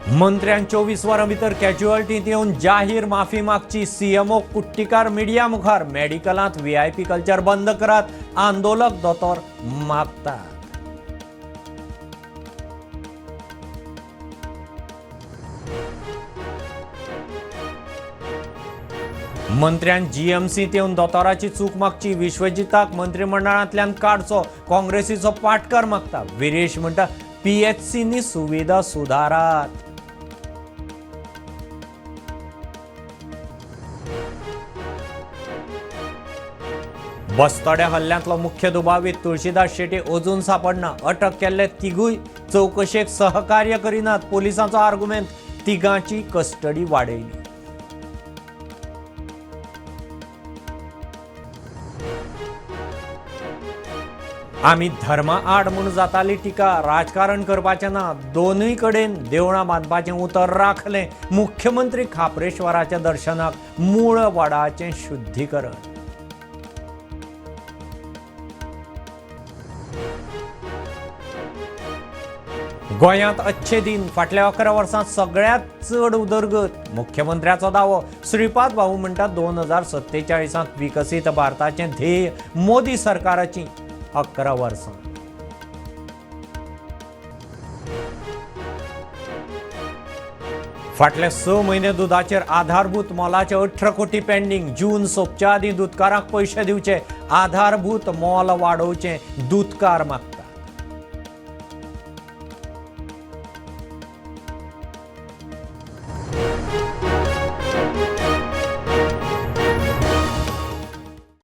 मंत्र्यान 24 वरां भितर कॅज्युअल्टींत येवन जाहीर माफी मागची. सीएमओ कुट्टीकार मिडिया मुखार. मेडिकलांत व्हीआयपी कल्चर बंद करात, आंदोलक दोतोर मागतात. मंत्र्यान जीएमसींत येवन दोतोराची चूक मागची. विश्वजिताक मंत्रिमंडळांतल्यान काडचो, काँग्रेसीचो पाटकार मागता. विरेश म्हणटा पीएचसीनी सुविधा सुधारात. बस्तोड्या हल्ल्यांतलो मुख्य दुबावीत तुळशीदास शेट्ये अजून सापडना. अटक केल्ले तिगूय चवकशेक सहकार्य करिनात, पोलिसांचो आर्गुमेंत. तिगांची कस्टडी वाडयली. आमी धर्मा आड म्हूण जाताली टिका, राजकारण करपाचें ना. दोनूय कडेन देवळां बांदपाचें उतर राखलें. मुख्यमंत्री खाप्रेश्वराच्या दर्शनाक. मूळ वडाचें शुद्धीकरण. गोंयांत अच्छे दिन. फाटल्या 11 वर्सांत सगळ्यांत चड उदरगत, मुख्यमंत्र्याचो दावो. श्रीपाद भाऊ म्हणटा 2047 विकसीत भारताचें ध्येय मोदी सरकाराची 11 वर्सां. फाटले 6 म्हयने दुदाचेर आधारभूत मोलाचे 18 कोटी पेंडींग. जून सोंपच्या आदीं दुदकारांक पयशे दिवचे, आधारभूत मोल वाडोवचें, दुदकार मागतात.